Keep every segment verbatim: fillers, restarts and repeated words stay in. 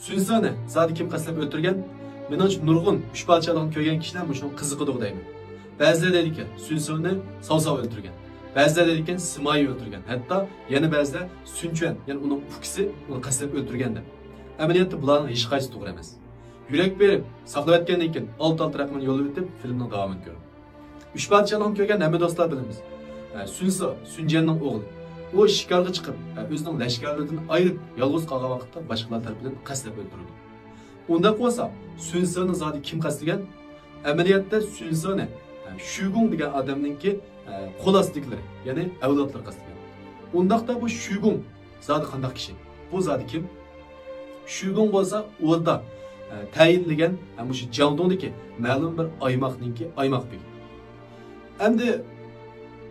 سۈنسېنى زادى كىم قەستلەپ ئۆلتۈرگەن؟ مېنىڭچە، نۇرغۇن ئۈچ پادىشاھلىقنى كۆرگەن كىشىلەر مۇشۇنىڭغا قىزىقىدۇ دەيمەن. بەزىلەر دەيدىكەن، سۈنسېنى ساۋساۋ ئۆلتۈرگەن. بەزىلەر دەيدىكەن، سىمايى ئۆلتۈرگەن. ھەتتا يەنە بەزىلەر سۈنچۈەن، يەنى ئۇنىڭ ئۇكىسى ئۇنى قەستلەپ ئۆلتۈرگەن دەپ. ئەمەلىيەتتە بۇلارنىڭ ھېچقايسىسى توغرا ئەمەس. يۈرەك بېرىپ، ساقلىۋەتكەندىن كېيىن، ئالتە ئالتە رەقىمىنى يوللىۋېتىپ، فىلىمنىڭ داۋامىنى كۆرۈڭ. ئۈچ پادىشاھلىقنى كۆرگەن ھەممە دوستلار بىلىمىز. ئە، سۈنسا، سۈنجەننىڭ ئوغلى. ئۇ شىكارغا چىقىپ، ئە، ئۆزىنىڭ لەشكەرلىرىدىن ئايرىپ، يالغۇز قالغان ۋاقىتتا باشقىلار تەرىپىدىن قەستلەپ ئۆلتۈرۈلدى. ئۇنداق بولسا، سۈنسانى زادى كىم قەستلىگەن؟ ئەمەلىيەتتە سۈنسانى، ئە، شۈگۇڭ دېگەن ئادەمنىڭكى، ئە، قول ئاستىدىكىلىرى، يەنى ئەۋلادلىرى قەستلىگەن. ئۇنداقتا بۇ شۈگۇڭ زادى قانداق كىشى؟ بۇ زادى كىم؟ شۈگۇڭ بولسا ئوردا، ئە، تەيىنلىگەن، ئە، مۇشۇ جاڭدۇڭدىكى مەلۇم بىر ئايماقنىڭكى ئايماق بېگى. ئەمدى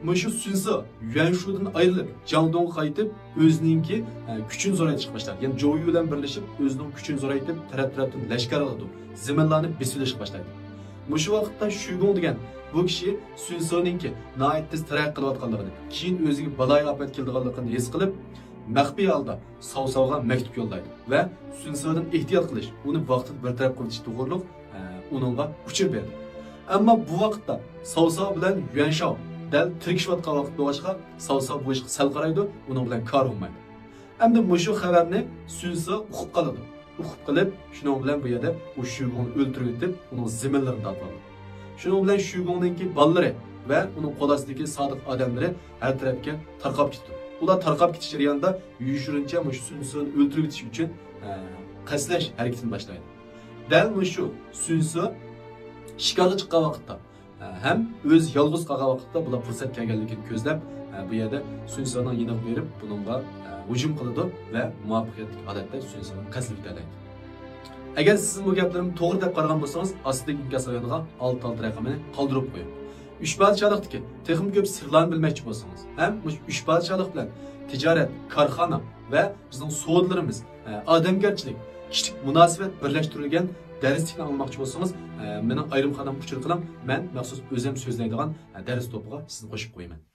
مۇشۇ سۈنسا يۈەنشۇدىن ئايرىلىپ، جاڭدۇڭغا قايتىپ، ئۆزىنىڭكى، ئە، كۈچىنى زورايتىشقا باشلايدۇ. يەنى جوۋيۇ بىلەن بىرلىشىپ، ئۆزىنىڭ كۈچىنى زورايتىپ، تەرەپ-تەرەپتىن لەشكەر ئالىدۇ، زېمىنلارنى بېسىۋېلىشقا باشلايدۇ. مۇشۇ ۋاقىتتا شۈگۇڭ دېگەن بۇ كىشى سۈنسانىڭكى ناھايىتى تېز تەرەققىي قىلىۋاتقانلىقىنى، كېيىن ئۆزىگە بالايىئاپەت كېلىدىغانلىقىنى ھېس قىلىپ، مەخپىي ھالدا ساۋساۋغا مەكتۇپ يوللايدۇ ۋە سۈنسادىن ئېھتىيات قىلىش، ئۇنى ۋاقتىدا بىر تەرەپ قىلىۋېتىش توغرۇلۇق، ئە، ئۇنىڭغا ئۇچۇر بەردى. ئەمما بۇ ۋاقىتتا ساۋساۋ بىلەن يۈەنشاۋ دەل تىركىشىۋاتقان ۋاقىت بولغاچقا، ساۋساۋ بۇ ئىشقا سەل قارايدۇ، ئۇنىڭ بىلەن كارى بولمايدۇ. ئەمدى مۇشۇ خەۋەرنى سۈنسا ئۇقۇپ قالىدۇ. ئۇقۇپ قېلىپ، شۇنىڭ بىلەن بۇ يەردە ئۇ شۈگۇڭنى ئۆلتۈرۈۋېتىپ، ئۇنىڭ زېمىنلىرىنى تارتىۋالىدۇ. شۇنىڭ بىلەن شۈگۇڭنىڭكى بالىلىرى ۋە ئۇنىڭ قول ئاستىدىكى سادىق ئادەملىرى ھەر تەرەپكە تارقاپ كېتىدۇ. ئۇلار تارقاپ كېتىش جەريانىدا يوشۇرۇنچە مۇشۇ سۈنسىنى ئۆلتۈرۈۋېتىش ئۈچۈن، ئە، قەستلەش ھەرىكىتىنى باشلايدۇ. دەل مۇشۇ سۈنسى شىكارغا چىققان ۋاقىتتا، ئە، ھەم ئۆزى يالغۇز قالغان ۋاقىتتا بۇلار پۇرسەت كەلگەنلىكىنى كۆزلەپ، ئە، بۇ يەردە سۈنسىنىڭ يېنىغا بېرىپ، بۇنىڭغا، ئە، ھۇجۇم قىلىدۇ ۋە مۇۋەپپەقىيەتلىك ھالەتتە سۈنسىنى قەستلىۋېتەلەيدۇ. ئەگەر سىز بۇ گەپلىرىمنى توغرا دەپ قارىغان بولسىڭىز، ئاستىدىكى ئىنكاس رايونىغا ئالتە ئالتە رەقىمىنى قالدۇرۇپ قويۇڭ. ئۈچ پادىشاھلىقتىكى تېخىمۇ كۆپ سىرلارنى بىلمەكچى بولسىڭىز ھەم مۇشۇ ئۈچ پادىشاھلىق بىلەن تىجارەت، كارخانا ۋە بىزنىڭ سودىلىرىمىز، ئە، ئادەمگەرچىلىك، كىشىلىك مۇناسىۋەت بىرلەشتۈرۈلگەن دەرسلىكنى ئاڭلىماقچى بولسىڭىز، ئە، مېنىڭ ئايرىم قانىلىمغا ئۇچۇر قىلىڭ، مەن مەخسۇس ئۆزۈم سۆزلەيدىغان، ئە، دەرس توپىغا سىزنى قوشۇپ قويىمەن.